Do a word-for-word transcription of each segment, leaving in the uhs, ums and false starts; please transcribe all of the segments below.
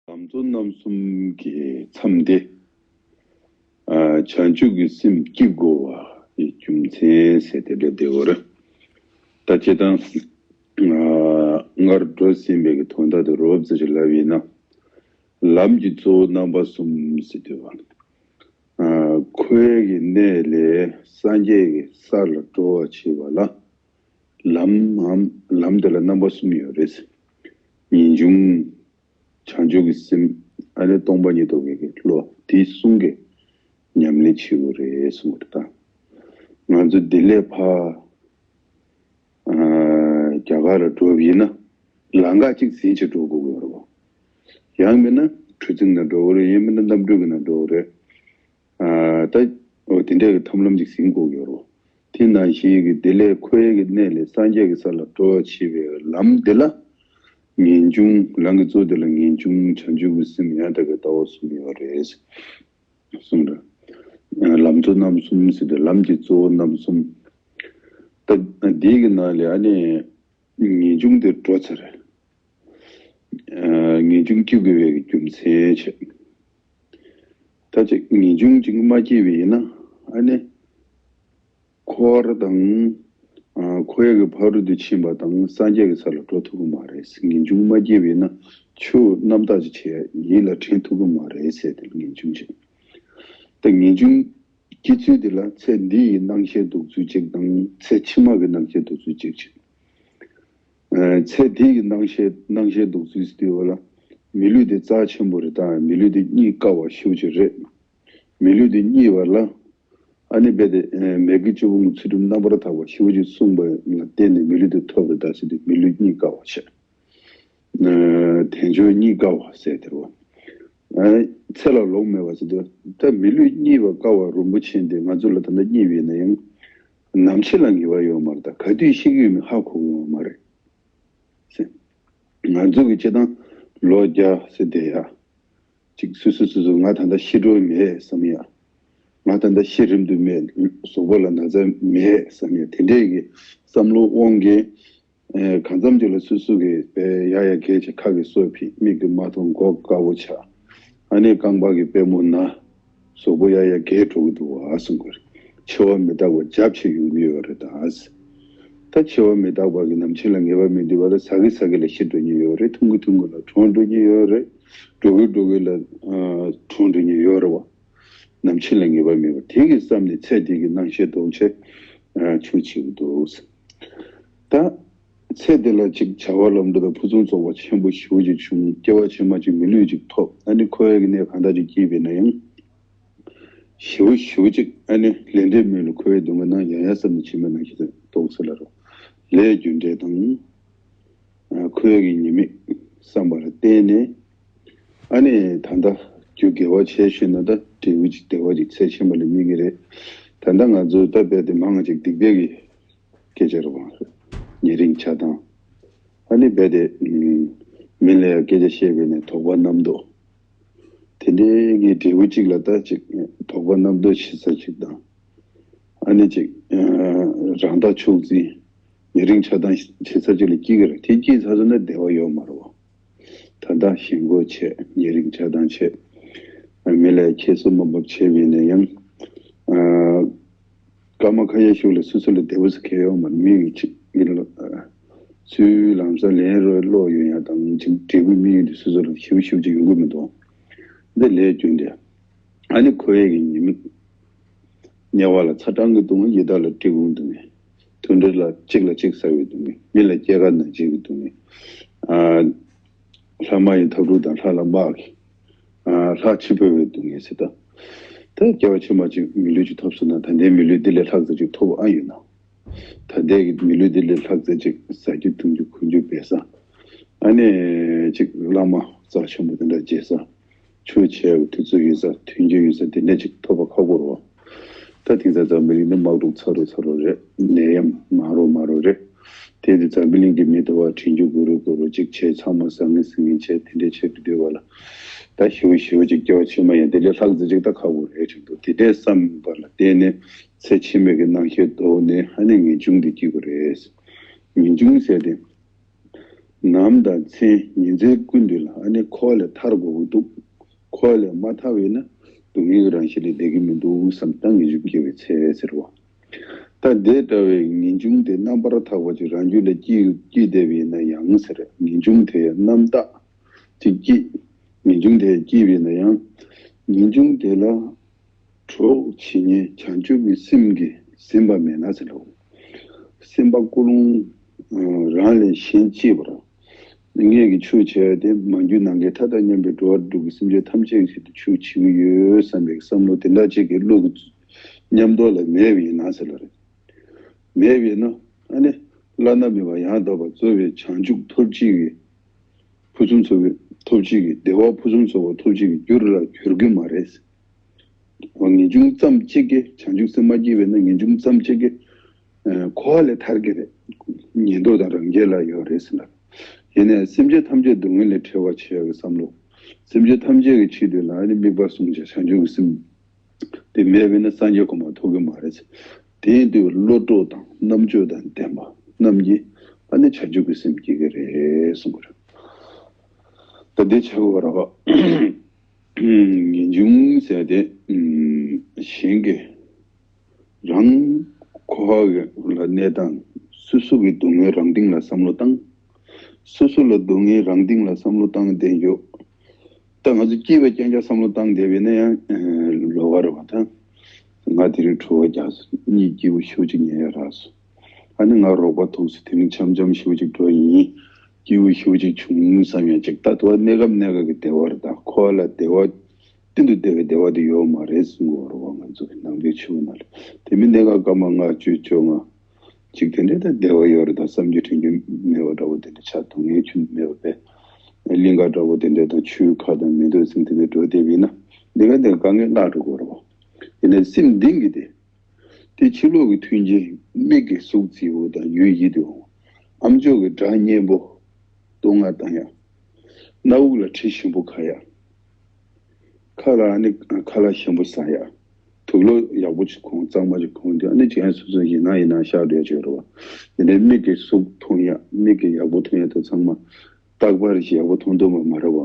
ལམ་གཙོ་རྣམ་གསུམ་གྱི་མཚམས་དེ། ཨ། བྱང་ཆུབ་ཀྱི་སེམས་བསྐྱེད་དགོས་པའི་རྒྱུ་མཚན་ཟེར་དེ་འདྲ་བསྡད་ཡོད་རེད། ད་སྤྱིར་བཏང་། ཨ། སྔར་འགྲོ་ཟིན་པའི་གི་དོན་དག་དེ་རོབ་ཙམ་ཞིག་ལབ་ཡིན་ན། ལམ་གྱི་གཙོ་བོ་རྣམ་པ་གསུམ་ཟེར་དུས་པ། ཨ། འཁོར་བའི་གནས་ལས་སངས་རྒྱས་ཀྱི་ས་ལ་འགྲོ་བར་བྱེད་པ་ལ། ལམ་འམ། ལམ་དེ་ལ་རྣམ་པ་གསུམ་ཡོད་རེད། ངེས་འབྱུང་། བྱང་ཆུབ་ཀྱི་སེམས། ཨ་ནི་སྟོང་པ་ཉིད་རྟོགས་པའི་གི་བློ། དེ་གསུམ་གྱི་ཉམས་ལེན་བྱེད་དགོས་རེད་གསུངས་པ་རེད་ད། ང་ཚོ་འདི་ལས་ཕར། ཨ། རྒྱ་གར་ལ་འགྲོ་བ་ཡིན་ན། ལམ་ཁ་གཅིག་ཟིན་བྱས་འགྲོ་དགོས་ཀྱི་ཡོད་རེད་བ། ཡང་མིན་ན་གྲུ་གཟིངས་ནང་འགྲོ་གི་རེད། ཡང་མིན་ན་གནམ་གྲུ་གི་ནང་འགྲོ་གི་རེད། ཨ། ད། འོ། དེ་འདྲའི་གི་ཐབས་ལམ་ཅིག་ཟིན་དགོས་ཀྱི་ཡོད་རེད། དེ་ནང་བཞིན་གྱི་དེ་ལས་འཁོར་བའི་གནས་ལས་སངས་རྒྱས་ཀྱི་ས་ལ་འགྲོ་བར་བྱེད་པའི་ལམ་དེ་ལ། ངེས་འབྱུང་། ལམ་གྱི་གཙོ་དེ་ལ་ངེས་འབྱུང་། བྱང་ཆུབ་ཀྱི་སེམས། ཡང་དག་པའི་ལྟ་བ་གསུམ་ཡོད་རེད། གསུངས་རེད། ལམ་གཙོ་རྣམ་གསུམ་ཟེར་དུས་ལམ་གྱི་གཙོ་བོ་རྣམ་གསུམ། ད་འདི་གི་ནང་ལས་ཨ་ནི། ངེས་འབྱུང་དེ་འགྲོ་ཚར་རེད། ཨ། ངེས་འབྱུང་སྐྱེ་དགོས་པའི་རྒྱུ་མཚན་བྱས། ད་ཅིག་ངེས་འབྱུང་ཅིག་མ་སྐྱེས་པ་ཡིན་ན། ཨ་ནི། འཁོར་བ་དང་། ཨ། འཁོར་བའི་གི་ཕ་རོལ་ཏུ་ཕྱིན་པ་དང་སངས་རྒྱས་ཀྱི་ས་ལ་འགྲོ་ཐུབ་ཀྱི་མ་རེད། ངེས་འབྱུང་མ་སྐྱེས་པ་ཡིན་ན་ཆོས་རྣམ་དག་ཅིག་བྱས་ཡིད་ལ་དྲན་ཐུབ་ཀྱི་མ་རེད་ཟེར་དེ་ལ་ངེས་འབྱུང་བྱས། ད་ངེས་འབྱུང་སྐྱེ་ཚུལ་དེ་ལ་ཚེ་འདི་ཡི་སྣང་ཤས་འདོགས་ཚུལ་གཅིག་དང་ཚེ་ཕྱི་མ་གི་སྣང་ཤས་འདོགས་ཚུལ་གཅིག་བྱས། ཨ། ཚེ་འདི་ཡི་སྣང་ཤས། སྣང་ཤས་འདོགས་ཚུལ་ཟེར་དུས་པ་ལ། མི་ལུས་དེ་རྩ་ཆེན་པོ་རེད། ད་མི་ལུས་དེ་རྙེད་དཀའ་བ་ཞེ་པོ་ཅིག་རེད། མི་ལུས་དེ་རྙེད་པ་ལ། ཨ་ནི་རྦད་དེ། ཨ། མ་གི་ལྕེ་བོ་ངུ་ཚུལ་ཁྲིམས་རྣམ་པར་དག་པ་ཞེ་པོ་ཅིག་གསུངས་པ་ལ་བརྟེན་ནས་མི་ལུས་དེ་ཐོབ་པ་རེད་ད་ཟེར་དུས་མི་ལུས་རྙེད་དཀའ་བ་བྱས། ཨ། དལ་འབྱོར་རྙེད་དཀའ་བ་ཟེར་དེ་རེད་བ། ཨ། ཚེ་ལ་ལོང་མེད་པ་ཟེར་དུས་ད་མི་ལུས་རྙེད་པ་དཀའ་བ་རིན་པོ་ཆེ་འདི་ང་ཚོ་ལ་ད་ལྟ་རྙེད་པ་ཡིན་ན་ཡང་། ནམ་འཆི་ལ་ངེས་པ་ཡོད་མ་རེད། ད་ག་དུས་ཤི་གི་ཡོད་མེད་ཧ་གོ་གི་ཡོད་མ་རེད། ང་ཚོ་གི་སྤྱིར་བཏང་ལོ་བརྒྱ་ཟེར་བསྡད་ཡ། ཅིག་སོ་སོ་སོ་སོ་ང་ད་ལྟ་ཤི་འགྲོ་མེད་བསམ་ཡ། ང་ད་ལྟ་ཤི་རན་དུ་མེད། གཟུགས་པོ་ལ་ན་ཚ་མེད་བསམ་ཡ། དེ་འདྲས་ཀྱི་བསམ་བློ་དབང་གིས། ཨེ། གང་འཚམ་ཅིག་ལ་སོ་སོ་གི་དཔེ་ཡ་ཡ་གས་ཅིག་ཁ་གིས་གསོ་ཕིག་མིག་གིས་མ་མཐོང་མགོ་དཀར་པོ་ཆགས། ཨ་ནི་རྐང་པ་གི་པུས་མོ་ན། གཟུགས་པོ་ཡ་ཡ་གས་འགྲོ་གི་འདུག་བ་གསུང་གི་རེད། འཆི་བ་མི་རྟག་པ་རྒྱབ་ཆེ་ཡོང་གི་ཡོད་རེད་ད། ད་འཆི་བ་མི་རྟག་པ་གི་ནམ་འཆི་ལ་ངེས་པ་མེད་དུས་པ་ལ་ཟ་གི་ཟ་གི་ལ་ཤི་འགྲོ་ཉེན་ཡོད་རེད། འཐུང་གི་འཐུང་གི་ལ་གྲོངས་འགྲོ་ཉེན་ཡོད་རེད། འགྲོ་གི་འགྲོ་གི་ལ། ཨ། གྲོངས་འགྲོ་ཉེན་ཡོད་རེད་བ། ནམ་འཆི་ལ་ངེས་པ་མེད་པ་དེ་གི་བསམ་ནས་ཚེ་འདི་གི་སྣང་ཤས་འདོགས་བྱས། ཨ། ཆོས་བྱེད་ཀྱི་འདུག། ད་ཚེ་འདི་ལ་ཅིག་བྱ་བ་ལམ་འགྲོ་དང་ཕུན་སུམ་ཚོགས་པ་ཆེན་པོ་ཞེ་པོ་ཅིག་བྱུང་། སྐྱེ་བ་ཕྱི་མ་ཅིག་མི་ལུས་ཅིག་ཐོབ། ཨ་ནི་འཁོར་བའི་གནས་གང་དག་ཅིག་སྐྱེས་པ་ཡིན་ན་ཡང་། ཞེ་པོ་ཞེ་པོ་ཅིག་ཨ་ནི་ལས་འབྲས་སྨོན་ལམ་འཁོར་བའི་སྡུག་བསྔལ་ནང་ཡང་ཡང་བསམ་ནས་ཕྱི་མའི་སྣང་ཤས་འདོགས་ཟེར་ལབ་རོགས། ལས་རྒྱུ་འབྲས་དང་། ཨ། འཁོར་བའི་ཉེས་དམིགས་བསམ་པ་ལ་བརྟེན་ནས། ཨ་ནི་ད་ལྟ་རྒྱུ་དགེ་བ་བྱས་ཤེས་ན་ད་འབྲས་བུ་ཅིག་བདེ་བ་ཅིག་ཚེ་ཕྱི་མ་ལ་སྨིན་གྱི་རེད། ད་ལྟ་ང་ཚོ་ད་རྦད་དེ་མང་ང་ཅིག་སྡིག་པའི་གི་སྐད་ཆ་རེད་བ། ཉེ་རིང་ཆགས་སྡང་། ཨ་ནི་རྦད་དེ། ཨ། མི་ལ་ཡང་སྐད་ཆ་བཤད་པ་ཡིན་ན་དོགས་པ་རྣམ་རྟོག། དེ་འདྲའི་གི་འབྲས་བུ་གཅིག་ལ་ད་ཅིག་དོགས་པ་རྣམ་རྟོག་བྱེད་ས་ཅིག་དང་། ཨ་ནི་ཅིག། ཨ། རང་ལྟ་མཆོག་འཛིན། ཉེ་རིང་ཆགས་སྡང་བྱེད་ས་ཅིག་ལ་སྐྱེ་གི་རེད། དེ་སྐྱེས་ཚར་སོང་ན་བདེ་བ་ཡོད་མ་རེད་བ། ད་ལྟ་ཞེན་ཁོག་བྱས། ཉེ་རིང་ཆགས་སྡང་བྱས། ཨ། མི་ལ་ཁྱད་གསོད་མ་འབབ་བྱས་པ་ཡིན་ན་ཡང་། ཨ། སྐར་མ་ཁ་ཤས་ཤིག་ལ་སོ་སོ་ལ་བདེ་པོ་ཟེར་མཁན་ཡོད་མ་རེད། མི་གི་ཅིག་ཡིན་ལ། ཚུར་ལམ་སང་ལན་རེ་སློག་ཡོང་ཡ་དང་ཅིག་འབྲས་བུ་སྨིན་ཡོང་དུས་སོ་སོ་ལ་ཞེ་པོ་ཞེ་པོ་ཅིག་ཡོང་གི་མི་འདུག། འདི་ལས་རྒྱུ་འབྲས། ཨ་ནི་འཁོར་བའི་གི་ཉེས་དམིགས། དམྱལ་བ་ལ་ཚ་གྲང་གི་སྡུག་བསྔལ། ཡི་དྭགས་ལ་བཀྲེས་སྐོམ་སྡུག་བསྔལ། དུད་འགྲོ་ལ་གཅིག་ལ་གཅིག་ཟ་བའི་སྡུག་བསྔལ། མི་ལ་སྐྱེ་རྒ་ན་འཆིའི་སྡུག་བསྔལ། ཨ། ལྷ་མ་ཡིན་ཐབས་གྲུག་དང་ལྷ་ལ་དམག་གི། ཨ། ལྷ་འཆི་འཕོ་བའི་སྡུག་བསྔལ་ཟེར་ད། ད་སྐྱེ་བ་ཕྱི་མ་ཅིག་མི་ལུས་ཅིག་ཐོབ་སོང་ན་ད་ལྟའི་མི་ལུས་འདི་ལས་ལྷག་ཙམ་ཅིག་ཐོབ་ཨ་ཡོད་ན། ད་ལྟའི་གི་མི་ལུས་འདི་ལས་ལྷག་ཙམ་ཅིག་ཟ་རྒྱུ་འཐུང་རྒྱུ་གོན་རྒྱུ་སྦས་ས། ཨ་ནི་ཅིག་བླ་མ་རྩ་ཆེན་པོ་དེ་འདྲ་མཇལ་ས། ཆོས་བྱེད་དུས་ཚོད་ཡོད་ས། མཐུན་རྐྱེན་ཡོད་ས་དེ་འདྲ་ཅིག་ཐོབ་པ་ཁག་པོ་རེད་བ། ད་དེང་སང་འཛམ་བུ་གླིང་འདི་དམག་འཁྲུག་ཚ་རུ་ཚ་རུ་རེད། ནད་ཡམས་མང་རུ་མང་རུ་རེད། དེ་དུས་འཛམ་བུ་གླིང་གི་མི་དུ་བ་དྲན་རྒྱུ་དགོས་རུ་དགོས་རུ་ཅིག་བྱས། ཚང་མ་ཟ་ངེས་ཟིང་ངེས་བྱས། དེ་འདྲས་བྱས་དུས་དུས་བ་ལ། ད་ཞེ་པོ་ཞེ་པོ་ཅིག་སྐྱེ་བ་ཕྱི་མ་ཡང་དེ་ལས་ལྷག་ཙམ་ཅིག་ད་ཁག་པོ་རེད་བྱུང་འདུག། དེ་འདྲས་བསམ་པ་ལ་བརྟེན་ནས་ཚེ་ཕྱི་མའི་གི་སྣང་ཤས་ལྡོག་ནས་ཨ་ནི་ངེས་འབྱུང་འདི་སྐྱེ་དགོས་རེད། ངེས་འབྱུང་ཟེར་ཏེ། ནམ་དང་མཚན་ཉིན་མཚན་ཀུན་ཏུ་ལ་ཨ་ནི་འཁོར་བ་ལས་ཐར་དགོས་ཀྱི་འདུག་འཁོར་བ་ལས་མ་ཐར་བས་ན་སྡུག་བསྔལ་གྱི་རང་བཞིན་ལས་འདས་ཀྱི་མི་འདུག་བསམ་ད་ངེས་འབྱུང་སྐྱེ་བའི་ཚེ་ཟེར་བ། ད་དེ་འདྲ་བའི་ངེས་འབྱུང་དེ་རྣམ་པར་ཐར་པ་ཅིག་རང་རྒྱུད་ལ་སྐྱེས་སྐྱེས་བསྡད་པ་ཡིན་ན་ཡང་ཟེར། ངེས་འབྱུང་དེ་རྣམ་དག་ཅིག་སྐྱེས། ངེས་འབྱུང་དེ་སྐྱེས་པ་ཡིན་ན་ཡང་། ངེས་འབྱུང་དེ་ལ་གྲོགས་བྱེད་མཁན་བྱང་ཆུབ་ཀྱི་སེམས་ཀྱིས་ཟིན་པ་མེད་ན་ཟེར་ལོ། སེམས་པ་ཀུན་སློང་རང་ལས་གཞན་གཅེས་པར། ངེད་ཀྱིས་ཆོས་བྱས་ཏེ་མ་གྱུར་ནམ་མཁའི་མཐའ་དང་མཉམ་པའི་འགྲོ་བ་དྲུག་གི་སེམས་ཅན་ཐམས་ཅད་ཀྱི་ཆེད་དུ་ཆོས་བྱེད་ཀྱི་ཡོད་བསམ་པའི་བསམ་བློ་དེ་འདྲ་ཅིག་གི་བློ་གི་མཉམ་དུ་ལ་མེད་པ་ཡིན་ན་ཟེར་ལ་རེད། མེད་པ་ཡིན་ན་ཨ་ནི་བླ་ན་མེད་པ་ཡང་དག་པར་རྫོགས་པའི་བྱང་ཆུབ་ཐོབ་བྱེད་ཀྱི་ཕུན་སུམ་ཚོགས་པའི་ཐོབ་བྱེད་ཀྱི་བདེ་བ་ཕུན་སུམ་ཚོགས་པ་ཐོབ་བྱེད་ཀྱི་རྒྱུར་ལ་འགྱུར་གྱི་མ་རེད། ངེས་འབྱུང་ཙམ་གཅིག་གིས་བྱང་ཆུབ་སེམས་མ་སྐྱེས་པས་ན་ངེས་འབྱུང་ཙམ་གཅིག་གིས་འཁོར་བ་ལས་ཐར་གྱི་རེད། ཉན་ཐོས་དང་རང་རྒྱལ་ལ་ཡོད་རེད་ཟེར་ན། ཡིན་ནའི་སེམས་ཅན་ཐམས་ཅད་སྡུག་བསྔལ་ལས་བྲལ་བར་བྱེད་ཡག་གི་བསམ་བློ། སེམས་ཅན་ཐམས་ཅད་ཀྱི་ཆེད་དུ་ལ་ཨ་ནི་དམིགས་པ་བཟུང་བྱས་བྱང་ཆུབ་ཀྱི་སེམས། དེ་མེད་པས་ན་སངས་རྒྱས་གོ་འཕང་ཐོབ་ཀྱི་མ་རེད། དེ་ཡིན་དུས་བློ་གྲོས་དང་རྣམ་དཔྱོད་དང་ལྡན་པ་རྣམས་ཀྱིས་ཨ་ནི་བྱང་ཆུབ་ཀྱི་སེམས་སྐྱེ་གི་རེད་གསུངས་པ་རེད། ད་འདི་བྱ་བ་ར་བ། ངེས་འབྱུང་ཟེར་ཏེ། གཞན་གྱི་རང་འཁོར་བ་ལ་གནས་སྟངས་སོ་སོ་གི་སྡུག་བསྔལ་རང་སྟེང་ལ་བསམ་བློ་བཏང་། སོ་སོ་ལ་སྡུག་བསྔལ་རང་སྟེང་ལ་བསམ་བློ་བཏང་བསྡད་ཡོད། ད་ང་ཚོ་སྐྱེས་པའི་རྐྱང་རྐྱང་བསམ་བློ་བཏང་བསྡད་པས་ན་ཡང་ལོགས་ཀ་རེད་བ་ད། ང་དེ་རིང་གྲོད་པ་རྒྱགས་སོང་གཉིད་སྐྱིད་པོ་ཞེ་པོ་ཅིག་ཉལ་ཡ་རག་སོང་། ཨ་ནི་ང་རོགས་པ་ཐུག་སོང་དེ་རིང་འཆམ་འཆམ་ཞེ་པོ་ཅིག་འགྲོ་ཡིན། སྐྱིད་པོ་ཞེ་པོ་ཅིག་བྱུང་བསམ་ཡ་ཅིག་ད་དུ་བ་གནས་སྐབས་གནས་སྐབས་ཀྱི་བདེ་བ་རེད་ད་འཁོར་བ་ལ་བདེ་བ། གཏན་དུ་བདེ་བའི་བདེ་བ་དེ་ཡོད་མ་རེད་གསུང་གི་ཡོད་རེད་བ་ང་ཚོ་གི་ནང་པའི་ཆོས་ནང་ལ། དེ་མིན་གནས་སྐབས་སྐར་མ་ལྔ་བཅུ་བཅོ་ལྔ། ཅིག་དེ་འདྲའི་ད་བདེ་བ་ཡོད་རེད་ད་བསམ་རྒྱུ་དྲན་རྒྱུ་མེད་པ་འདྲ་བོ་དེ་འདྲ་ཆགས་སྡུག་བསྔལ་ཆུང་མེད་པ་བས། གླིང་ག་འདྲ་བོ་དེ་འདྲ་དང་ཆུའི་ཁ་དང་མེ་ཏོག་སེམས་དེ་འདྲ་འགྲོ་བསྡད་པ་ཡིན་ན་གནས་སྐབས་དེ་དཀའ་ངལ་བརླག་འགྲོ་གི་ཡོད་རེད་བ། ཡིན་ནའི་སེམས་གཏིང་གི་དེ། དེ་ཕྱི་ལོགས་ཀྱི་མཐུན་རྐྱེན་མིག་གི་གཟུགས་བརྗིད་པོ་དང་ཡུལ་ཡིད་དུ་འོང་། ཨ་མཆོག་གི་སྒྲ་སྙན་པོ། བསྟོད་བསྔགས་བཏང་ཡ། སྣ་བུག་ལ་དྲི་ཞིམ་པོ་ཁ་ཡ། ཁ་ལ་ཨ་ནི་ཁ་ལག་ཞིམ་པོ་ཟ་ཡ། དུག་ལོག་ཡག་པོ་ཅིག་གོན་གཙང་མ་ཅིག་གོན་དུས་ཨ་ནི་ཅིག་ཡང་སོ་སོ་ཡིན་ན་ཡིན་ན་ཤག་འགྲོ་ཡ་ཅིག་ཡོད་རེད་བ། དེ་ནས་མིག་གི་གཟུགས་མཐོང་ཡ་མིག་གི་ཡག་པོ་མཐོང་ཡ་དེ་ཚང་མ་རྟག་པར་ཞིག་ཡག་པོ་མཐོང་ཐུབ་པ་མ་རེད་བ།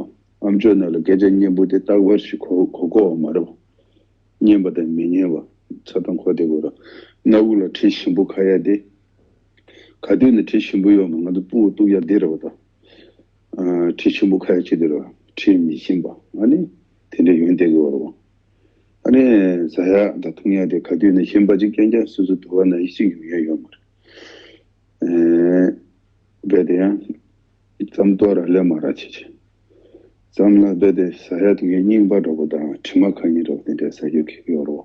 ཨ་མཆོག་ནང་ལ་སྐད་ཆ་སྙན་པོ་དེ་རྟག་པར་ཞིག་གོ་གོ་གོ་བ་མ་རེད་བ། སྙན་པ་དང་མི་སྙན་པ་ཆ་ཚང་གོ་བསྡད་དགོས་ར། སྣ་བུག་ལ་དྲི་ཞིམ་པོ་ཁ་ཡ་དེ། ག་དུས་ནས་དྲི་ཞིམ་པོ་ཡོད་མ་ང་ཚོ་སྤུ་གུ་གཏུག་ཡ་དེ་རེད་བ་ད། ཨ་དྲི་ཞིམ་པོ་ཁ་ཡ་ཆེད་དུ་ར་དྲི་མི་ཞིམ་པ་ཨ་ནི་དེ་འདྲ་ཡོང་བསྡད་ཀྱི་ཡོད་རེད་བ། ཨ་ནི་ཟ་ཡ་དང་འཐུང་ཡ་དེ་ག་དུས་ནས་ཞིམ་པ་ཅིག་རྐྱང་རྐྱང་སོ་སོ་དུ་བ་ན་ཡི་ཅིག་ཡོང་ཡ་ཡོད་མ་རེད། རྦད་དེ་ཡང་ཙམ་ཏོག་ར་ལས་མ་ར་ཆེ་ཆེ། ཙམ་ལ་རྦད་དེ་ཟ་ཡ་དེ་གའི་རྙིང་པ་འདྲ་པོ་དང་དྲི་མ་ཁ་ཉིན་འདྲ་པོ་དེ་འདྲའི་ཟ་རྒྱུ་གི་ཡོད་རོ།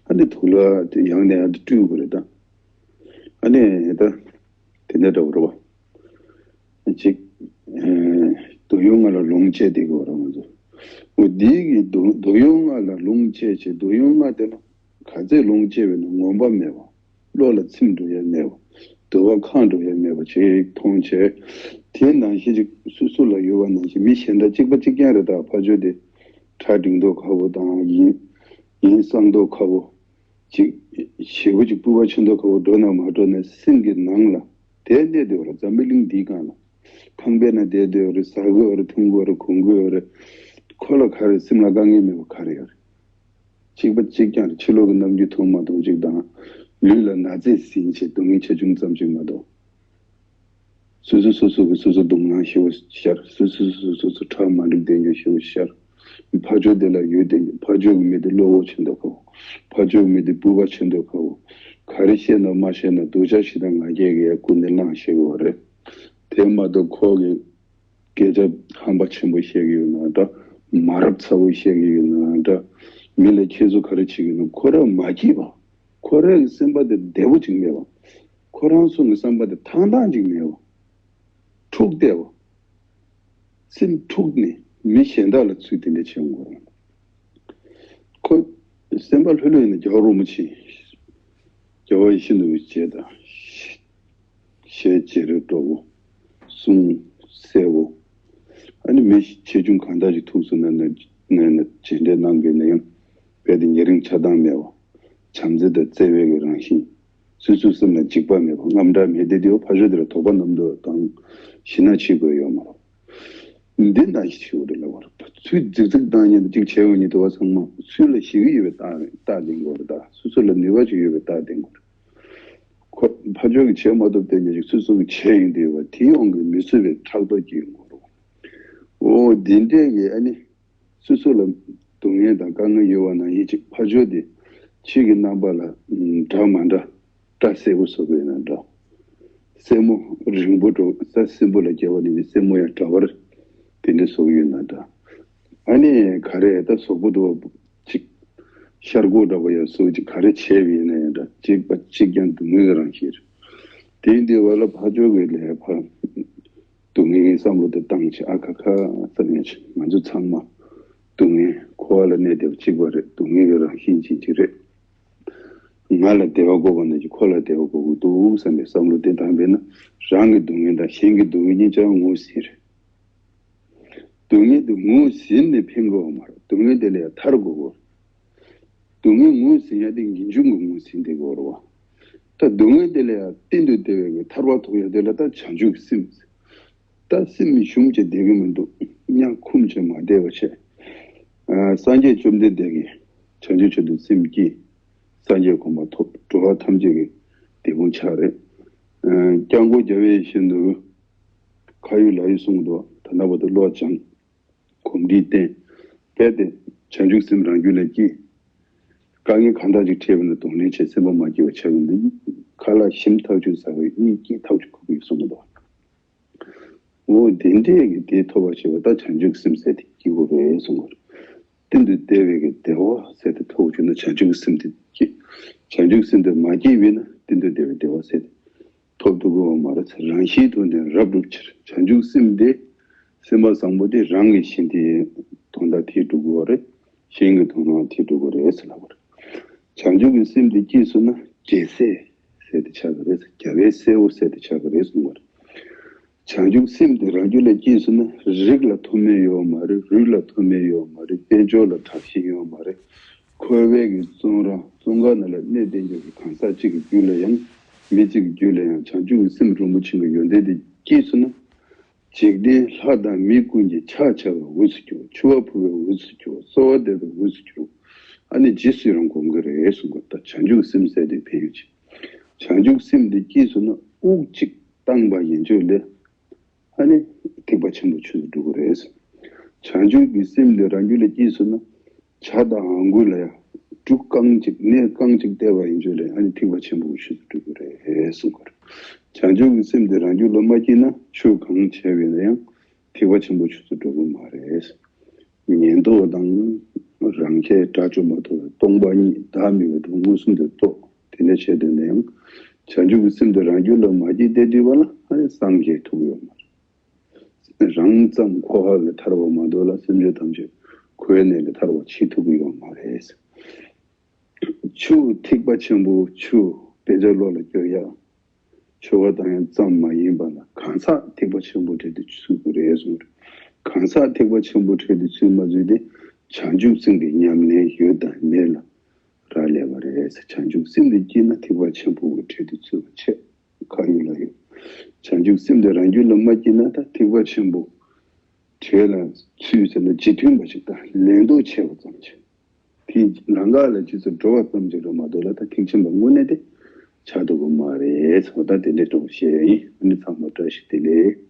ཨ་ནི་དུག་ལ་དེ་ཡང་ནས་ཡང་དུ་བཀྲུས་དགོས་རེད་ད། ཨ་ནི་ད་དེ་འདྲ་འདྲ་པོ་རེད་བ། གཅིག་སྡུག་ཡུལ་ལྔ་ལ་ལོངས་སྤྱད་དེ་གི་བ་རང་ཚོ། འོ་འདི་གི་སྡུག་སྡུག་ཡུལ་ལྔ་ལ་ལོངས་སྤྱད་ཅེས་སྡུག་ཡུལ་ལྔ་དེ་ལ་ག་ཚད་ལོངས་སྤྱད་པས་ན་ངོམས་པ་མེད་པ། བློ་ལ་ཚིམ་འགྲོ་ཡ་མེད་པ། འདོད་པ་ཁེངས་འགྲོ་ཡ་མེད་པ་ཅིག་མཐོང་བྱས། དེ་ནང་བཞིན་ཅིག་སོ་སོ་ལ་ཡོད་པ་ནང་བཞིན་མི་གཞན་དག་གཅིག་པ་གཅིག་རྐྱང་རེད་ད་ཕར་ཕྱོགས་དེ། ཁྲ་འགྲིག་མདོག་ཁ་པོ་དང་ཡིན། ཡིན་གསང་མདོག་ཁ་པོ། ཅིག་ཞེ་པོ་ཅིག་སྤོབས་པ་ཆེ་མདོག་ཁ་པོ་འགྲོ་ན་མ་འགྲོ་ན་སེམས་ཀྱི་ནང་ལ་དེ་གནས་བསྡད་ཡོད་རེད་འཛམ་བུ་གླིང་འདིའི་སྒང་ལ། ཁང་པའི་ནང་བསྡད་བསྡད་ཡོད་རེད་ཟ་གི་ཡོད་རེད་འཐུང་གི་ཡོད་རེད་གོན་གི་ཡོད་རེད། ཁོ་ལ་ག་རེ་སེམས་ལ་དཀའ་ངལ་མེད་པ་ག་རེ་ཡོད་རེད། གཅིག་པ་གཅིག་རྐྱང་རེད་ཕྱི་ལོགས་ཀྱི་རྣམ་འགྱུར་མཐོང་མ་མཐོང་གཅིག་དང་། ལུས་ལ་ན་ཚས་ཟིན་བྱས་སྡུག་བསྔལ་ཆེ་ཆུང་ཙམ་ཅིག་མ་གཏོགས། སོ་སོ་སོ་སོ་གི་སོ་སོ་སྡུག་བསྔལ་ཞེ་པོ་ཤར། སོ་སོ་སོ་སོ་སོ་ཁྲག་མ་འགྲིག་ལྡན་རྒྱུ་ཞེ་པོ་ཤར། ཕར་ཕྱོགས་དེ་ལ་ཡོད་དེ་ཕར་ཕྱོགས་ཀྱི་མི་དེ་བློ་ཁོག་ཆེ་མདོག་ཁ་པོ། ཕར་ཕྱོགས་ཀྱི་མི་དེ་སྤོབས་པ་ཆེ་མདོག་ཁ་པོ། ག་རེ་བཤད་ན་མ་བཤད་ན་སྡུག་ཅག་ཞིག་དང་ང་རྒྱལ་གྱི་ཡ་ཀུན་ནས་བསླངས་བཤད་ཀྱི་ཡོད་རེད། དེ་མ་གཏོགས་ཁོ་གི་སྐད་ཆ་ཧམ་པ་ཆེན་པོ་བཤད་ཀྱི་ཡོད་ན་འདྲ། མ་རབས་ཚ་བོ་བཤད་ཀྱི་ཡོད་ན་འདྲ། མི་ལ་ཁྱེད་ཚོ་ག་རེ་བྱེད་ཀྱི་ཡོད་ན་ཁོ་རང་མ་སྐྱིད་པ། ཁོ་རང་གི་སེམས་པ་དེ་བདེ་པོ་ཅིག་མེད་པ། ཁོ་རང་ཚོ་གི་བསམ་པ་དེ་ཐང་ཐང་ཅིག་མེད་པ། འཁྲུག་བསྡད་པ། སེམས་འཁྲུགས་ནས་མི་གཞན་དག་ལ་ཚུལ་དེ་འདྲ་བྱེད་འོང་གི་རེད། ཁོ་སེམས་པ་ལྷོད་ལྷོད་ཡིན་ན་རྒྱལ་བ་རིན་པོ་ཆེ། རྒྱལ་བ་ཡིད་བཞིན་ནོར་བུའི་རྗེས་དང་། ཞལ་ཅེ་རེ་སྤྲོ་བོ། གསུང་གསལ་བོ། ཨ་ནི་མི་ཆེ་ཆུང་གང་དག་ཅིག་ཐུགས་སུ་གནང་ན་གནང་ན་རྗེས་འབྲེལ་གནང་དགོས་ན་ཡང་རྦད་དེ་ཉེ་རིང་ཆགས་སྡང་མེད་པ། བྱམས་བརྩེ་དང་བརྩེ་བའི་གི་རང་བཞིན། སོ་སོའི་སེམས་ལ་འཇིགས་པ་མེད་པ་རྔམ་སྐྲག་མེད་དེ་དེའོ་ཕར་ཕྱོགས་དེ་ལ་དོགས་པ་རྣམ་རྟོག་དང་ཞེད་སྣང་བྱེད་དགོས་ཡོད་མ་རེད། འདི་འདྲ་ཞིག་བྱེད་དགོས་རེད་ལབ་པ་རེད། ཚུར་རྫིག་རྫིག་བཏང་མཁན་དེ་གཅིག་བྱས་ཡོང་མཁན་དེ་བ་ཚང་མ་ཚུར་ལ་ཞེད་ཀྱི་ཡོད་པའི་རྟགས་རེད། རྟགས་ལྡན་དགོས་རེད། ད་སོ་སོ་ལ་ནུས་པ་ཅིག་ཡོད་པའི་རྟགས་ལྡན་དགོས་རེད། ཁོ་ཕར་ཕྱོགས་ཀྱིས་བྱེད་མ་ཐུབ་དེ་འདྲ་ཞིག་སོ་སོ་གིས་བྱས་ཡོང་དུས་བ་དེའི་དབང་གིས་མི་བཟོད་པའི་ཕྲག་དོག་སྐྱེ་ཡོང་གི་རེད། འོ་འདི་འདྲས་ཀྱི་ཨ་ནི། སོ་སོ་ལ་སྡུག་བསྔལ་དང་དཀའ་ངལ་ཡོད་པ་ན་ཡིན་གཅིག་ཕར་ཕྱོགས་དེ་ཆོས་ཀྱི་རྣམ་པ་ལ་འདྲ་མ་འདྲ་སྐྲ་སེར་པོ་བཟོ་གི་ཡོད་ན་འདྲ། སེན་མོ་རིང་པོ་འགྲོ་ས་སྲིན་པོ་ལ་རྒྱལ་བ་ནི་སེན་མོ་ཡང་འདྲ་བར་དེ་འདྲ་བཟོ་གི་ཡོད་ན་འདྲ། ཨ་ནི་ག་རེ་ད་གཟུགས་པོ་དུ་གཅིག་ཤར་སྒོ་འདྲ་པོ་ཡང་བཟོ་གཅིག་ག་རེ་བྱས་པ་ཡིན་ན་ཡང་འདྲ་གཅིག་པ་གཅིག་ཀྱང་སྡུག་བསྔལ་གྱི་རང་བཞིན་རེད། དེ་ཡིན་དུས་བ་ལ་ཕར་ཕྱོགས་ཀྱི་ལས་ཕར། སྡུག་བསྔལ་གྱི་བསམ་བློ་དེ་བཏང་བྱས་ཨ་ཁ་ཁ་བསམ་ཡ་ཆེ། ང་ཚོ་ཚང་མ་སྡུག་བསྔལ་འཁོར་བ་ལ་གནས་བསྡད་པ་གཅིག་པ་རེད། སྡུག་བསྔལ་གྱི་རང་བཞིན་ཅན་ཅིག་རེད། ང་ལ་བདེ་བ་དགོས་པ་ནང་བཞིན་ཁོ་ལ་བདེ་བ་དགོས་ཀྱི་འདུག་བསམ་པའི་བསམ་བློ་དེ་བཏང་བས་ན་རང་གི་སྡུག་བསྔལ་དང་གཞན་གྱི་སྡུག་བསྔལ་གཉིས་ཀྱང་ངོས་ཟིན་རེད། སྡུག་བསྔལ་དེ་ངོས་ཟིན་ནས་ཕན་གྱི་ཡོད་མ་རེད། སྡུག་བསྔལ་དེ་ལས་ཡང་ཐར་དགོས་པ་རེད། སྡུག་བསྔལ་ངོས་ཟིན་ཡ་དེ་ངེས་འབྱུང་གི་ངོས་ཟིན་དེ་དགོས་རེད་བ། ད་སྡུག་བསྔལ་དེ་ལས་ཡང་གཏན་དུ་བདེ་བའི་གི་ཐར་པ་ཐོབ་ཡ་དེ་ལ་ད་བྱང་ཆུབ་སེམས། ད་སེམས་ཞུམ་བྱས་བསྡད་ཀྱི་མི་འདུག་གཉའ་ཁུམ་བྱས་མ་བསྡད་པ་བྱས། ཨ། སངས་རྒྱས་བཅོམ་ལྡན་འདས་ཀྱིས་བྱང་ཆུབ་མཆོག་ཏུ་སེམས་བསྐྱེད། སངས་རྒྱས་གོ་འཕང་ཐོབ། འགྲོ་བ་ཐམས་ཅད་ཀྱི་འདིར་འབུངས་ཆགས་རེད། ཨ། སྐྱབས་མགོན་རྒྱལ་བའི་ཞལ་དུ་ཁ་ཡོད་ལག་ཡོད་གསུངས་འདུག་ད་ལྟ་བར་དུ་བློ་སྦྱངས། གོམས་འདྲིས་བསྟེན། གལ་ཏེ་བྱང་ཆུབ་སེམས་རང་རྒྱུད་ལ་སྐྱེས། དཀའ་ངལ་གང་དག་ཅིག་འཕྲད་པ་ན་གདོང་ལེན་བྱས་སེམས་པ་མ་སྐྱིད་པ་ཆགས་ཀྱི་འདུག་ཁ་ལག་ཞིམ་ཐག་ཆོད་ཟ་བའི་གཉིད་སྐྱིད་ཐག་ཆོད་ཁུག་གི་གསུངས་འདུག་འོ་དེ་འདྲས་ཀྱི་དེ་ཐོབ་པར་བྱེད་པ་ད་བྱང་ཆུབ་སེམས་ཟེར་དེ་སྐྱེ་དགོས་རེད་གསུངས་པ་རེད། གཏན་དུ་བདེ་བའི་གི་བདེ་བ་ཟེར་དེ་ཐོབ་བྱུང་ན་བྱང་ཆུབ་སེམས་དེ་སྐྱེ། བྱང་ཆུབ་སེམས་དེ་མ་སྐྱེས་པས་ན་གཏན་དུ་བདེ་བའི་བདེ་བ་ཟེར་དེ་ཐོབ་ཐུབ་ཀྱི་ཡོད་མ་རེད། རང་བཞིན་དུ་ནི་རབ་བསྒྲུབ་ཕྱིར། བྱང་ཆུབ་སེམས་དེ་སེམས་པ་བཟང་པོ་དེ་རང་གི་བཞིན་དེ་དོན་དག་དེ་སྒྲུབ་དགོས་པ་རེད། གཞན་གྱི་དོན་དག་དེ་སྒྲུབ་དགོས་རེད་ཟེར་ལབ་པ་རེད། བྱང་ཆུབ་ཀྱི་སེམས་དེ་སྐྱེས་སོང་ན་རྒྱལ་སྲས་ཟེར་དེ་ཆགས་ཀྱི་རེད། རྒྱལ་བའི་སྲས་པོ་ཟེར་དེ་ཆགས་ཀྱི་རེད་གསུངས་པ་རེད། བྱང་ཆུབ་སེམས་དེ་རང་རྒྱུད་ལ་སྐྱེས་སོང་ན་རིགས་ལ་མཐོ་དམན་ཡོད་མ་རེད། རུས་ལ་མཐོ་དམན་ཡོད་མ་རེད། དཔལ་འབྱོར་ལ་དྲག་ཞན་ཡོད་མ་རེད། འཁོར་བའི་གི་བཙོན་ར་བཙོན་ཁང་ནང་ལ་གནས་བསྡད་མཁན་གྱི་གང་ཟག་གཅིག་གི་རྒྱུད་ལ་ཡང་མི་གཅིག་གི་རྒྱུད་ལ་ཡང་བྱང་ཆུབ་ཀྱི་སེམས་རིན་པོ་ཆེ་གི་ཡོན་ཏན་དེ་སྐྱེས་སོང་ན། འཇིག་རྟེན་ལྷ་དང་མི་ཀུན་གྱི་ཕྱག་བྱ་བའི་འོས་སུ་གྱུར། མཆོད་པ་ཕུལ་བའི་འོས་སུ་གྱུར། གསོལ་བ་འདེབས་པའི་འོས་སུ་གྱུར། ཨ་ནི་རྗེས་སུ་ཡི་རང་སྒོམ་གྱི་རེད་གསུངས་པ། ད་བྱང་ཆུབ་སེམས་ཟེར་དེ་ཕན་ཡོན་ཆེ། བྱང་ཆུབ་སེམས་དེ་སྐྱེས་སོང་ན་དབུགས་གཅིག་བཏང་པ་ཡིན་ཆོས་ལས། ཨ་ནི་ཐེག་པ་ཆེན་པོའི་ཆོས་སུ་འགྲོ་གི་རེད། བྱང་ཆུབ་ཀྱི་སེམས་དེ་རང་རྒྱུད་ལ་སྐྱེས་སོང་ན། ཇ་དང་ཨང་ཀུ་ལ་ཡང་གྲུ་རྐང་གཅིག་གནས་རྐང་གཅིག་བལྟས་པ་ཡིན་ཆོས་ལས་ཨ་ནི་ཐེག་པ་ཆེན་པོའི་ཆོས་སུ་འགྲོ་གི་རེད་གསུངས་པ་རེད། བྱང་ཆུབ་ཀྱི་སེམས་དེ་རང་རྒྱུད་ལ་མ་སྐྱེས་ན་ཆོས་གང་བྱས་པ་ཡིན་ན་ཡང་ཐེག་པ་ཆེན་པོའི་ཆོས་སུ་འགྲོ་གི་མ་རེད། ཉེན་རྟོག་དང་རང་ཁྱད་དགྲ་བཅོམ་པ་ཐོབ་པའི་སྟོང་པ་ཉིད་བདག་མེད་པའི་དོན་མངོན་སུམ་དུ་རྟོགས། དེ་འདྲ་བྱས་བསྡད་ན་ཡང་བྱང་ཆུབ་ཀྱི་སེམས་དེ་རང་རྒྱུད་ལ་མ་སྐྱེས་བསྡད་དུས་བ་ལ་ཨ་ནི་སངས་རྒྱས་ཐུབ་ཀྱི་ཡོད་མ་རེད། རང་ཙམ་ཁོ་ཧ་ལས་ཐར་བ་མ་གཏོགས་ལ་སེམས་ཅན་ཐམས་ཅད་ཁོའི་གནས་ལས་ཐར་བ་བྱེད་ཐུབ་ཀྱི་ཡོད་མ་རེད། ཆོས་ཐེག་པ་ཆེན་པོ་ཆོས་དཔེ་ཆ་ཀློག་ལ་སྐྱོར་ཡག་ཆོ་ག་བཏང་ཡག་ཙམ་མ་ཡིན་པ་ལ་གང་ཟག་ཐེག་པ་ཆེན་པོ་གྲས་དེ་ཚུད་དགོས་རེད་གསུངས་རེད། གང་ཟག་ཐེག་པ་ཆེན་པོ་གྲས་དེ་ཚུད་མ་ཚུད་དེ་བྱང་ཆུབ་སེམས་ཀྱི་ཉམས་ལེན་ཡོད་དང་མེད་ལ་རག་ལས་པ་རེད། བྱང་ཆུབ་སེམས་དེ་སྐྱེས་ན་ཐེག་པ་ཆེན་པོ་གི་གྲས་དེ་ཚུད་པ་ཆེ། ཁ་ཡོད་ལ་ཡོད། བྱང་ཆུབ་སེམས་དེ་རང་རྒྱུད་ལ་མ་སྐྱེས་ན་ད་ཐེག་པ་ཆེན་པོ་གྲས་ལ་ཚུད་ཟེར་ན་རྗེས་མཐུན་པ་ཞིག་དང་ལེན་རྟོག་ཆེ་བ་ཙམ་ཞིག་དེ་ལམ་ཁ་ལ་རྗེས་སུ་འགྲོ་བ་ཙམ་ཞིག་རེད་མ་གཏོགས་ལ་ད་ཐེག་ཆེན་པ་དངོས་གནས་དེ་ཆགས་ཐུབ་ཀྱི་མ་རེད། ད་དེ་འདྲའི་སྟོབས་བཤད་ཡིན། ཨ་ནི་ཚང་མ་བཀྲ་ཤིས་བདེ་ལེགས།